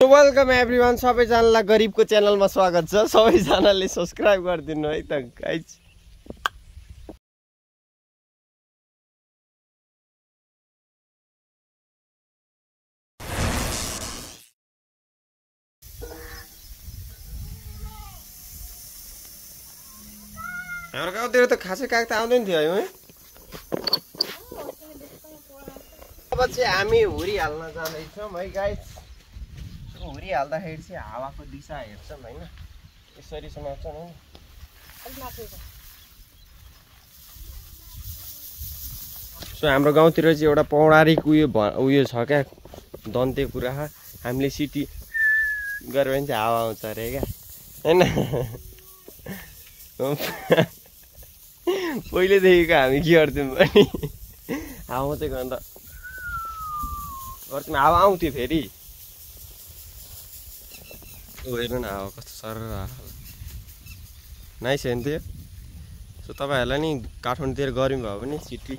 Welcome everyone, सबैजनालाई गरिबको च्यानलमा स्वागत छ। सबैजनाले सब्स्क्राइब गरिदिनु है त गाइज। हाम्रो गाउँतिर त खासै काग त आउँदैन थियो है। अब चाहिँ हामी हुरी हाल्न जाँदैछौँ है गाइज। हुरी हाल्दाखेरि चाहिँ हावाको दिशा हेर्छौँ होइन, यसरी समाउँछौँ है। सो हाम्रो गाउँतिर चाहिँ एउटा पौराणिक उयो छ क्या, दन्ते कुरा। हामीले सिटी गऱ्यो भने चाहिँ हावा आउँछ अरे क्या होइन। पहिलेदेखिको हामी के गर्थ्यौँ भने हावा मात्रै गर्दा गर्थ्यौँ, हावा आउँथ्यो फेरि। हेर्नु न हावा कस्तो सरर नाइस हेर्थ्यो। सो तपाईँहरूलाई नि काठमाडौँतिर गऱ्यौँ भयो भने सिटी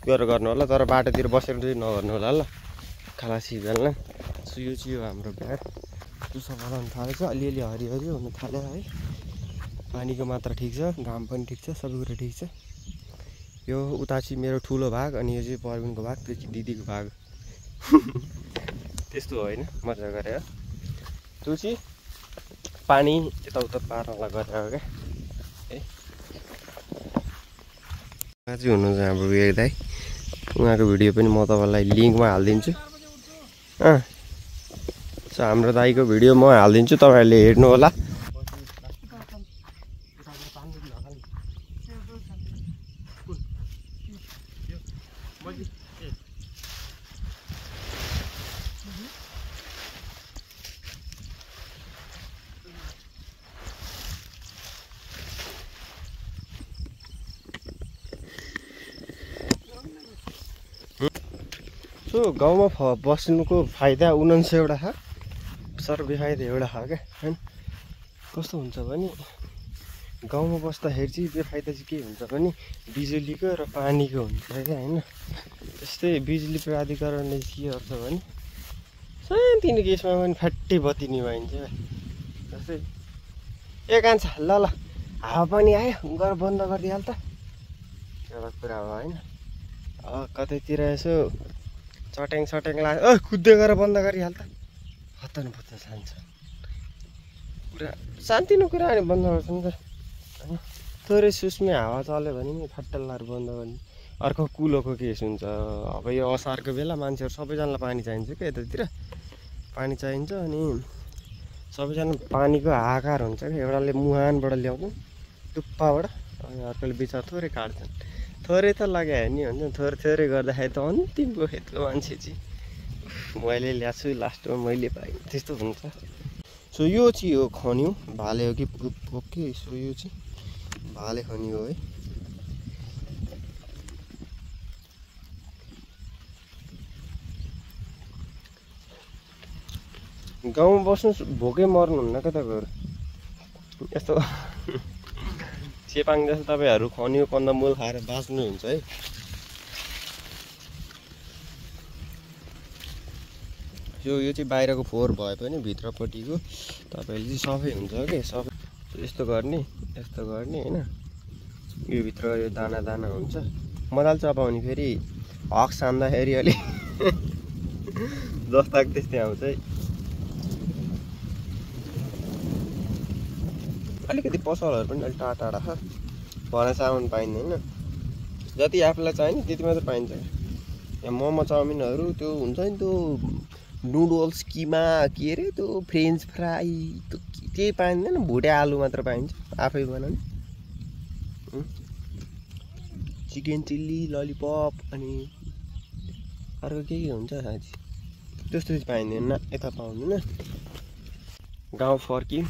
गरेर गर्नु होला, तर बाटोतिर बसेर चाहिँ नगर्नु होला ल, खलासी बेलमा। सो यो चाहिँ हाम्रो ब्याग चुसा बनाउनु थालेको छ, अलिअलि हरिहरि हुनु थाल्यो है। पानीको मात्रा ठिक छ, घाम पनि ठिक छ, सबै कुरा ठिक छ। यो उता चाहिँ मेरो ठुलो भाग, अनि यो चाहिँ परविनको भाग, त्यो चाहिँ दिदीको भाग। त्यस्तो होइन, मजा गरेर त्यो चाहिँ पानी यताउता पार्नलाई गरेर क्या है। चाहिँ हुनुहुन्छ हाम्रो विवेक दाइ, उहाँको भिडियो पनि म तपाईँलाई लिङ्कमा हालिदिन्छु। सो हाम्रो दाइको भिडियो म हालिदिन्छु, तपाईँहरूले हेर्नु होला। सो गाउँमा बस्नुको फाइदा 49 छ, सर बेफाइदा एउटा छ क्या होइन। कस्तो हुन्छ भने गाउँमा बस्दाखेरि चाहिँ बेफाइदा चाहिँ के हुन्छ भने बिजुलीको र पानीको हुन्छ क्या होइन। त्यस्तै बिजुली प्राधिकरणले के गर्छ भने सानोतिनो केसमा पनि फ्याट्टै बत्ती निभाइन्छ क्या। जस्तै ए कान्छ ल ल हावा पानी आयो गर बन्द गरिदिइहाल त, एउटा कुरा हो होइन। कतैतिर यसो चट्याङ लाग्यो, कुद्दै गएर बन्द गरिहाल त, फत्तन जान्छ। पुरा सानोतिनो कुरा अनि बन्द गर्छ नि त होइन। थोरै सुस्मे हावा चल्यो भने नि फट्टल्लाहरू बन्द गर्ने। अर्को कुलोको केस हुन्छ। अब यो असारको बेला मान्छेहरू सबैजनालाई पानी चाहिन्छ क्या, यतातिर पानी चाहिन्छ। अनि सबैजना पानीको हाहाकार हुन्छ क्या। एउटाले मुहानबाट ल्याउँछन् टुप्पाबाट, अनि अर्कोले बिचरा थोरै काट्छन्। थोरै त लगायो नि हुन्छ, थोरै गर्दाखेरि त अन्तिमको खेतको मान्छे चाहिँ मैले ल्याएको छु, लास्टमा मैले पाएँ, त्यस्तो हुन्छ। सो यो चाहिँ हो खन्यु, भाले हो कि पोके। सो यो चाहिँ भाले खन्यु हो है। गाउँमा बस्नु भोकै मर्नुहुन्न क्या तपाईँहरू। यस्तो चेपाङ जस्तो तपाईँहरू खन्यु कन्दमूल खाएर बाँच्नुहुन्छ है। यो चाहिँ बाहिरको फोहोर भए पनि भित्रपट्टिको तपाईँले चाहिँ सफै हुन्छ कि सबै। यस्तो गर्ने होइन। यो भित्र यो दाना हुन्छ, मजाले चपाउने। फेरि हक्स हान्दाखेरि अलिक जस्ताको त्यस्तै आउँछ है। अलिकति पसलहरू पनि अलिक टाढा छ, भरे सामान पाइँदैन। जति आफूलाई चाहिने त्यति मात्रै पाइन्छ। यहाँ मोमो चाउमिनहरू त्यो हुन्छ नि, त्यो नुडल्स किमा के अरे त्यो फ्रेन्च फ्राई त्यो केही पाइँदैन। भुटे आलु मात्र पाइन्छ आफै बनाउने। चिकन चिल्ली, ललिपप, अनि अर्को के हुन्छ साँच्ची त्यस्तो चाहिँ पाइँदैन, यता पाउँदैन। गाउँ फर्क्यौँ।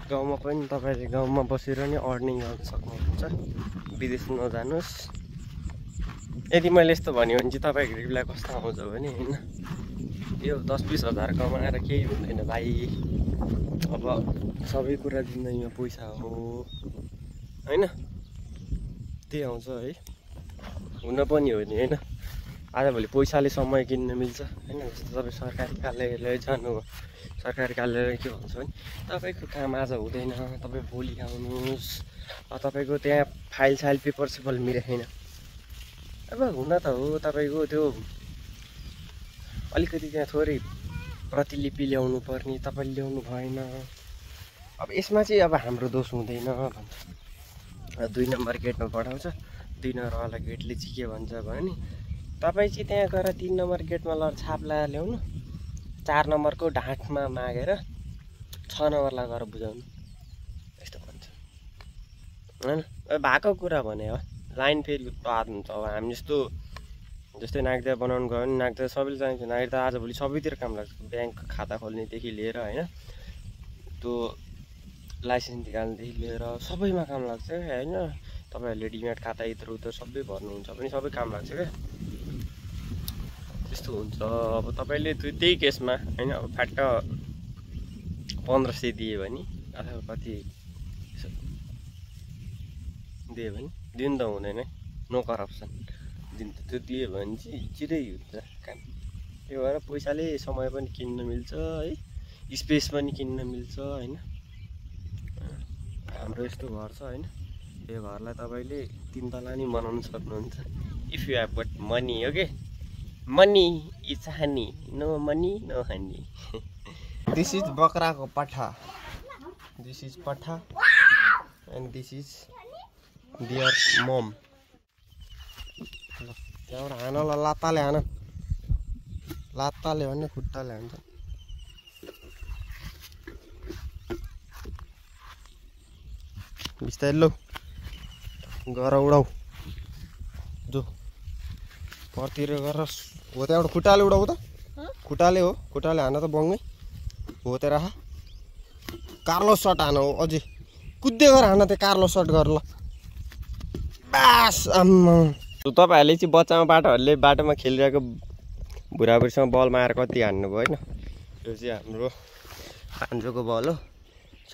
गाउँमा पनि तपाईँले गाउँमा बसेर नै अर्निङ गर्न सक्नुहुन्छ, विदेश नजानुहोस्। यदि मैले यस्तो भन्यो भने चाहिँ तपाईँको रिप्लाई कस्तो आउँछ भने होइन, यो 10-20 हजार कमाएर केही हुँदैन भाइ। अब सबै कुरा जिन्दगीमा पैसा हो होइन, त्यही आउँछ है। हुन पनि हो नि होइन। आजभोलि पैसाले समय किन्न मिल्छ होइन। जस्तो तपाईँ सरकारी कार्यालय जानुभयो, सरकारी कार्यालय के भन्छ भने तपाईँको काम आज हुँदैन, तपाईँ भोलि आउनुहोस्, तपाईँको त्यहाँ फाइल साइल पेपर सेपर मिलेन। अब हुन त हो तपाईँको त्यो अलिकति त्यहाँ थोरै प्रतिलिपि ल्याउनु पर्ने, तपाईँले ल्याउनु भएन। अब यसमा चाहिँ अब हाम्रो दोष हुँदैन भन्छ। 2 नम्बर गेटमा पठाउँछ, 2 नम्बरवाला गेटले चाहिँ के भन्छ भने तपाईँ चाहिँ त्यहाँ गएर 3 नम्बर गेटमा ल छाप लगाएर ल्याउनु, 4 नम्बरको ढाँटमा मागेर 6 नम्बरलाई गएर बुझाउनु, यस्तो भन्छ होइन। भएको कुरा भने हो, लाइन फेरि पार हुन्छ। अब हामी जस्तै नागरिकता बनाउनु गयो भने नागरिकता सबैले चाहिन्छ। नागरिकता आजभोलि सबैतिर काम लाग्छ, ब्याङ्क खाता खोल्नेदेखि लिएर होइन, त्यो लाइसेन्स निकाल्नेदेखि लिएर सबैमा काम लाग्छ क्या होइन। तपाईँहरूले डिमेट खाता इत्र उत्र सबै भर्नुहुन्छ पनि सबै काम लाग्छ क्या, त्यस्तो हुन्छ। अब तपाईँले त्यही केसमा होइन अब फ्याट्ट 1500 दियो भने अथवा कति दियो भने दिन त हुँदैन, नो करप्सन दिन त त्यो दियो भने चाहिँ छिटै हुन्छ काम। त्यो भएर पैसाले समय पनि किन्न मिल्छ है, स्पेस पनि किन्न मिल्छ होइन। हाम्रो यस्तो घर छ होइन, यो घरलाई तपाईँले 3 तला नि बनाउनु सक्नुहुन्छ if you have got money. Okay, money is honey, no money no honey. This is बक्राको पठा, दिस इज पठा and this is dear mom. त्यहाँबाट हान ल, लात्ताले हान, लात्ताले भन्ने खुट्टाले हान्छ। बिस्तारै लौ गर उडाउ, जो परतिर गरेर हो त्यहाँबाट खुट्टाले उडाउ त, खुट्टाले हो, खुट्टाले हान त बङ्गै हो त्यहाँ राख। कार्लो सट हान हो, अझै कुद्दै गरेर हान त्यो कार्लो सट गर ल बास। तपाईँहरूले चाहिँ बच्चामा बाटोमा खेलिरहेको बुढाबुढीसँग बल मारेर कति हान्नुभयो होइन। यो चाहिँ हाम्रो पाँचोको बल हो,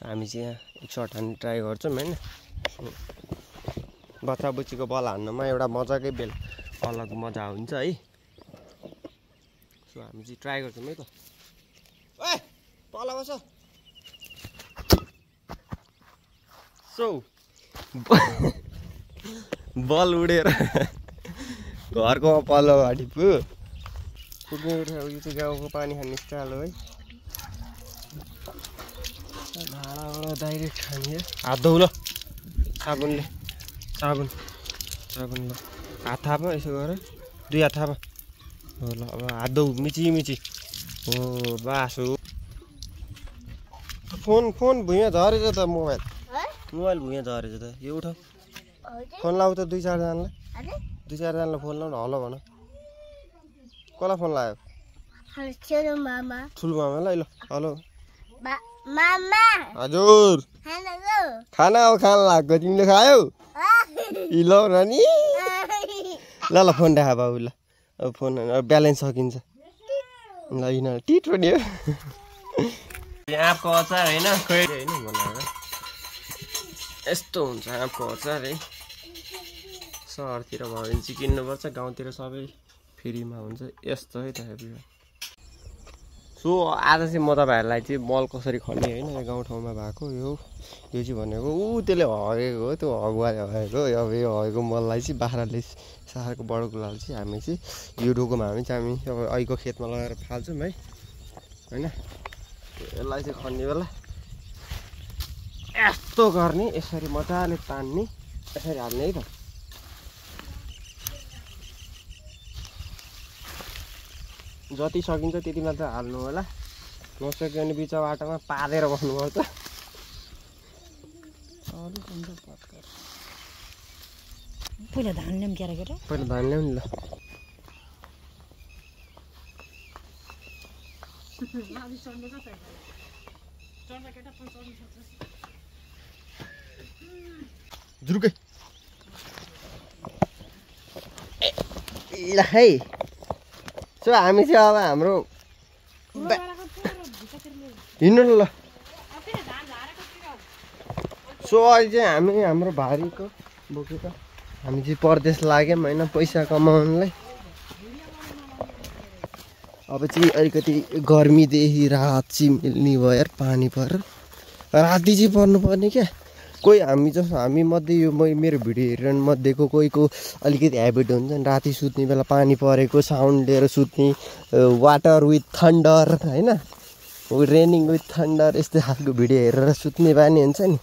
हामी चाहिँ यहाँ एक सट हान्ने ट्राई गर्छौँ होइन। बच्चा बुच्चीको बल हान्नुमा एउटा मजाकै अलग मजा हुन्छ है। सो हामी चाहिँ ट्राई गर्छौँ है त। ए तल बस। सो बल उडेर घरको पल्लो घाँटी पुग्ने यो चाहिँ गाउँको पानी खाने स्टाइल हो है। भाँडाबाट डाइरेक्ट खाने, हात धौ ल साबुनले, साबुन ल हात थापा यसो गरेर 2 हात थापा हो ल। अब हात धौ मिची हो बास हो। फोन भुइँमा झरेछ त, मोबाइल भुइँमा झरेछ त। यो उठ फोन लाउ त 2-4जनालाई, 2-4जनालाई फोन लाउनु हलो भन। कसलाई फोन लाग्यो? ठुलो मामालाई। ल हेलो मामा। हजुर खाना हो, खाना लाग्यो, तिमीले खायौ? ल नानी ल फोन देखा बाबु ल। अब फोन ब्यालेन्स सकिन्छ ल, यिनीहरू टिट पनि हो। आँपको अचार होइन खोइ होइन बनाएर यस्तो हुन्छ आँपको अचार है। सहरतिर भयो भने चाहिँ किन्नुपर्छ, गाउँतिर सबै फ्रीमा हुन्छ यस्तो है त। सो आज चाहिँ म तपाईँहरूलाई चाहिँ मल कसरी खन्ने होइन, गाउँठाउँमा भएको यो चाहिँ भनेको त्यसले हगेको हो, त्यो हगुवाले हगेको। अब यो हगेको मललाई चाहिँ बाख्राले सारको बढोको लागि चाहिँ हामी चाहिँ यो डोकोमा हामी अब अहिलेको खेतमा लगाएर फाल्छौँ है होइन। यसलाई चाहिँ खन्ने बेला यस्तो गर्ने, यसरी मजाले तान्ने, यसरी हाल्ने है त। जति सकिन्छ त्यति मात्र हाल्नु होला, नसक्यो भने बिच बाटोमा पादेर बस्नुपर्छ। पहिला धान ल्याउँ केटा, पहिला धान ल्याउँ नि ल। जुरुकै ल है। सो हामी चाहिँ अब हाम्रो हिँड्नु ल। सो अहिले चाहिँ हामी हाम्रो भारीको बोकेको हामी चाहिँ परदेश लाग्यौँ होइन पैसा कमाउनुलाई। अब चाहिँ अलिकति गर्मीदेखि राहत चाहिँ मिल्ने भयो यार पानी परेर राति चाहिँ पर्नुपर्ने क्या कोही हामी जस्तो हामी मध्ये यो मेरो भिडियो हेरेर मध्येको कोहीको अलिकति ह्याबिट हुन्छ नि राति सुत्ने बेला पानी परेको साउन्ड लिएर सुत्ने वाटर विथ थन्डर होइन रेनिङ विथ थन्डर यस्तै खालको भिडियो हेरेर सुत्ने बानी हुन्छ नि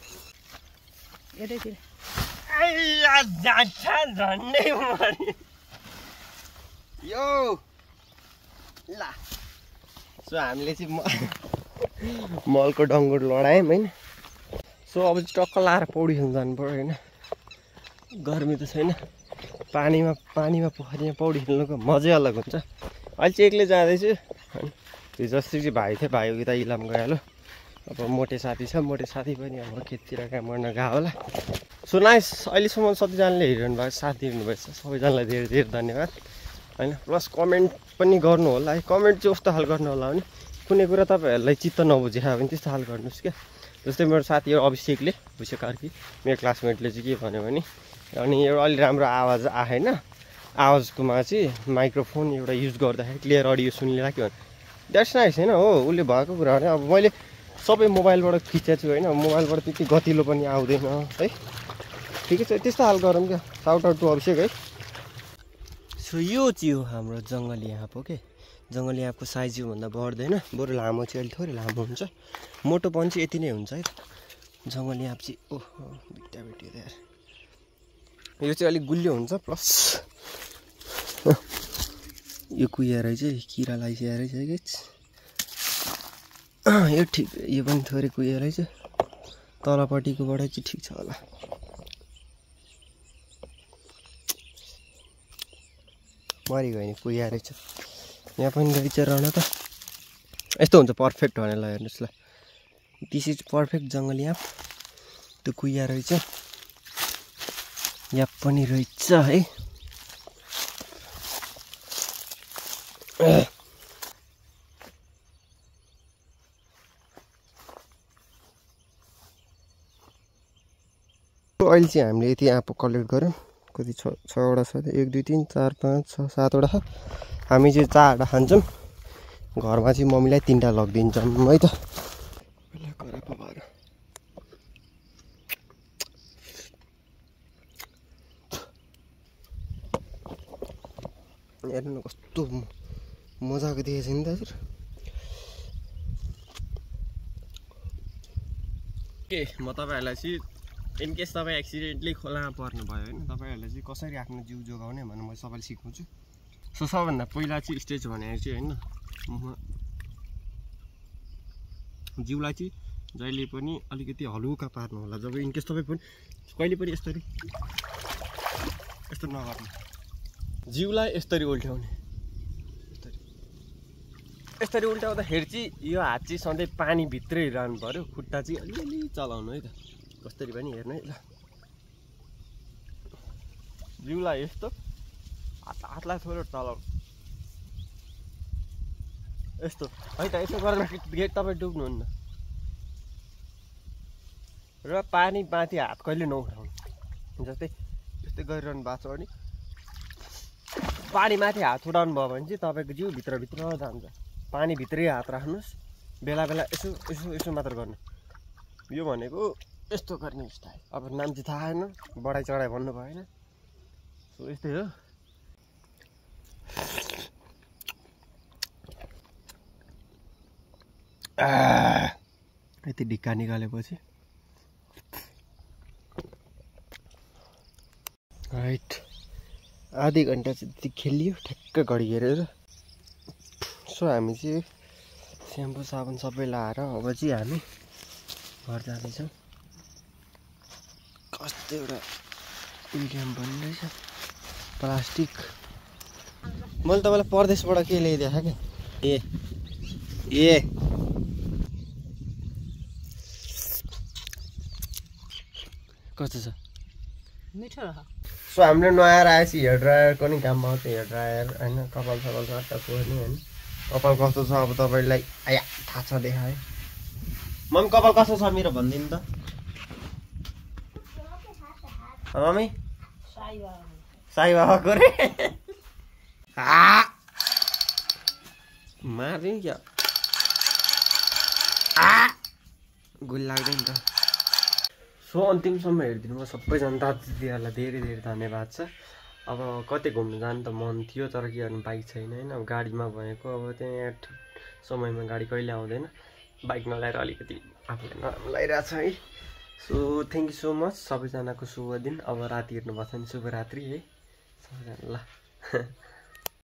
यो ल सो हामीले चाहिँ मलको डङ्गुर लडायौँ होइन सो अब चाहिँ टक्क लाएर पौडी खेल्नु जानु पऱ्यो होइन गर्मी त छैन पानीमा पोखरीमा पौडी खेल्नुको मजै अलग हुन्छ अहिले चाहिँ एक्लै जाँदैछु होइन त्यो जस्तै चाहिँ भाइ थियो भाइ उता इलाम गइहाल्यो अब मोटे साथी छ मोटे साथी पनि अब खेततिर काम गर्न गयो होला सो नाइस अहिलेसम्म सबैजनाले हेरिरहनु भएको साथ दिनुभएछ सबैजनालाई धेरै धेरै धन्यवाद होइन प्लस कमेन्ट पनि गर्नु होला है कमेन्ट चाहिँ कस्तो खाल गर्नु होला भने कुनै कुरा तपाईँहरूलाई चित्त नबुझेको भने त्यस्तो खाल गर्नुहोस् क्या जस्तै मेरो साथी अभिषेकले अभिषेक कार्की मेरो क्लासमेटले चाहिँ के भन्यो भने अनि एउटा अलि राम्रो आवाज आएन आवाजकोमा चाहिँ माइक्रोफोन एउटा युज गर्दाखेरि क्लियर अडियो सुनिला कि भने द्याट्स नाइस होइन हो उसले भएको कुरा भने अब मैले सबै मोबाइलबाट खिचेको छु होइन मोबाइलबाट त्यति गतिलो पनि आउँदैन है ठिकै छ त्यस्तो हाल गरौँ क्या साउट आउट टु अभिषेक है सो यो चाहिँ हो हाम्रो जङ्गली आँप हो के जङ्गली आँपको साइज योभन्दा बढ्दैन बरु लामो चाहिँ अलिक थोरै लामो हुन्छ मोटोपन चाहिँ यति नै हुन्छ है जङ्गली आँप चाहिँ ओहो दुईवटा भेटियो यार यो चाहिँ अलिक गुलियो हुन्छ प्लस यो कुहिएर चाहिँ किरा लगाइसकेर चाहिँ यो ठिक यो पनि थोरै कुहिएर चाहिँ तलपट्टिकोबाट चाहिँ ठिक छ होला मरिगयो नि कुहिएर चाहिँ यहाँ पनि रहेछ रहन त यस्तो हुन्छ पर्फेक्ट भनेर ल हेर्नुहोस् ल दिस इज पर्फेक्ट जङ्गली आँप त्यो कुहिया रहेछ यहाँ पनि रहेछ है अहिले चाहिँ हामीले यति आँप कलेक्ट गऱ्यौँ कति छवटा छ 1 2 3 4 5 6 7वटा छ हामी चाहिँ 4वटा खान्छौँ घरमा चाहिँ मम्मीलाई 3वटा लगिदिन्छौँ है त हेर्नु कस्तो मजाको देखेछ नि दाजु के म तपाईँहरूलाई चाहिँ इनकेस तपाईँ एक्सिडेन्टली खोलामा पर्नुभयो होइन तपाईँहरूलाई चाहिँ कसरी आफ्नो जिउ जोगाउने भनेर म सबैलाई सिकाउँछु सो सबभन्दा पहिला चाहिँ स्टेज भनेको चाहिँ होइन जिउलाई चाहिँ जहिले पनि अलिकति हलुका पार्नु होला जब इनकेस तपाईँ पनि कहिले पनि यस्तो नगर्नु जिउलाई यसरी उल्ट्याउने यसरी उल्ट्याउँदाखेरि चाहिँ यो हात चाहिँ सधैँ पानीभित्रै रहनु पऱ्यो खुट्टा चाहिँ अलिअलि चलाउनु है त कसरी पनि हेर्नु है ल जिउलाई यस्तो हातलाई थोरै चलाउनु यस्तो है त यसो गरेर गेट तपाईँ डुब्नुहुन्न र पानी माथि हात कहिले नउठाउनु जस्तै यस्तै गरिरहनु भएको छ भने पानी माथि हात उठाउनु भयो भने चाहिँ तपाईँको जिउ भित्र जान्छ पानीभित्रै हात राख्नुहोस् बेला बेला यसो यसो यसो मात्र गर्नु यो भनेको यस्तो गर्ने स्टाइल अब नाम चाहिँ थाहा छैन बढाइ चढाइ भन्नु भएन सो यस्तै हो यति ढिक्का निकालेपछि राइट आधी घन्टा चाहिँ त्यति खेलियो ठ्याक्क घडी हेरेर सो हामी चाहिँ स्याम्पू साबुन सबै लाएर अब चाहिँ हामी घर जाँदैछौँ कस्तो एउटा मिडियम पनि रहेछ प्लास्टिक मैले तपाईँलाई परदेशबाट के ल्याइदिएको क्या ए कस्तो छ मिठो रह सो हामीले नआएर आएपछि हेयर ड्रायरको नि काममा आउँछ हेयर ड्रायर होइन कपाल सपाल काट्दा कोर्ने होइन कपाल कस्तो छ अब तपाईँलाई आया थाहा छ देखाएँ मम्मी कपाल कस्तो छ मेरो भनिदिनु त मम्मी साई बाबाको रे मार्ने क्या गोली लाग्दैन नि त। सो अन्तिमसम्म हेरिदिनु भयो सबैजना दाजुदिदीहरूलाई धेरै धेरै धन्यवाद छ। अब कतै घुम्नु जानु त मन थियो तर के गर्नु बाइक छैन होइन। अब गाडीमा भएको अब त्यहाँ समयमा गाडी कहिले आउँदैन, बाइक नल्याएर अलिकति आफूलाई नराम्रो लागिरहेको छ है। So thank you so much सबैजनाको शुभ दिन। अब राति हेर्नु भएको छ भने शुभरात्रि है सबैजना ल।